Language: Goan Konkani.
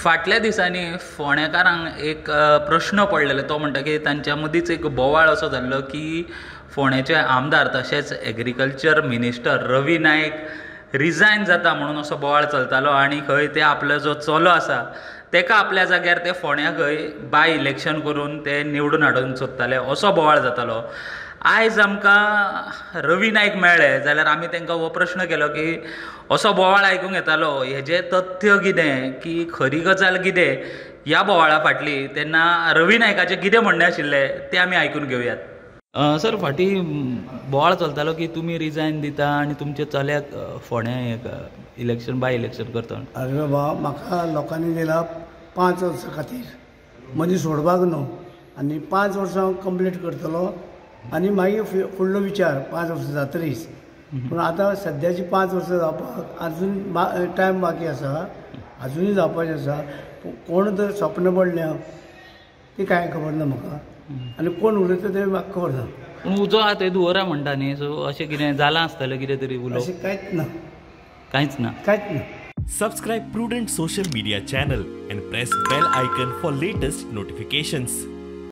फाटल्या दिसांनी फोंडेकारांक एक प्रश्न पडलेलो, तो म्हणटा की तांच्या मदींच एक बोवाळ असो जाल्लो की फोंडेचे आमदार तशेंच agriculture minister Ravi Naik resign जाता म्हणून असो बोवाळ चलतालो आनी खंय ते आपलो जो चलो आसा तेका आपल्या जाग्यार ते फोंड्या खंय बाय इलेक्शन करून ते निवडून हाडूंक सोदताले असो बोवाळ जातालो. आयज आमकां रवी नायक मेळ्ळे जाल्यार आमी तांकां हो प्रश्न केलो की असो बोवाळ आयकूंक येतालो, हेजें तथ्य कितें, की खरी गजाल कितें ह्या बोवाळा फाटली, तेन्ना रवी नायकाचें कितें म्हणणें आशिल्लें तें आमी आयकून घेवयात. सर, फाटीं बोवाळ चलतालो की तुमी रिजायन दिता आनी तुमच्या चल्याक फोंड्या इलेक्शन बाय इलेक्शन करता. अरे बाबा, म्हाका लोकांनी दिला 5 वर्सां खातीर, मदीं सोडपाक न्हू, आनी 5 वर्सां कंप्लीट करतलो आनी मागीर फुडलो विचार 5 वर्सां जातरीच. पूण आतां सद्याची 5 वर्सां जावपाक आजून टायम बाकी आसा, आजुनूय जावपाचें आसा. कोण तर सपन पडलें ती कांय खबर ना म्हाका, आनी कोण उलयता तें म्हाका खबर ना. पूण उजो आहा थंय दवरा म्हणटा न्ही, सो अशें कितें जालां आसतलें कितें तरी उलोवप? अशें कांयच ना, कांयच ना, कांयच ना. Subscribe Prudent Social Media channel and press bell icon for latest notifications.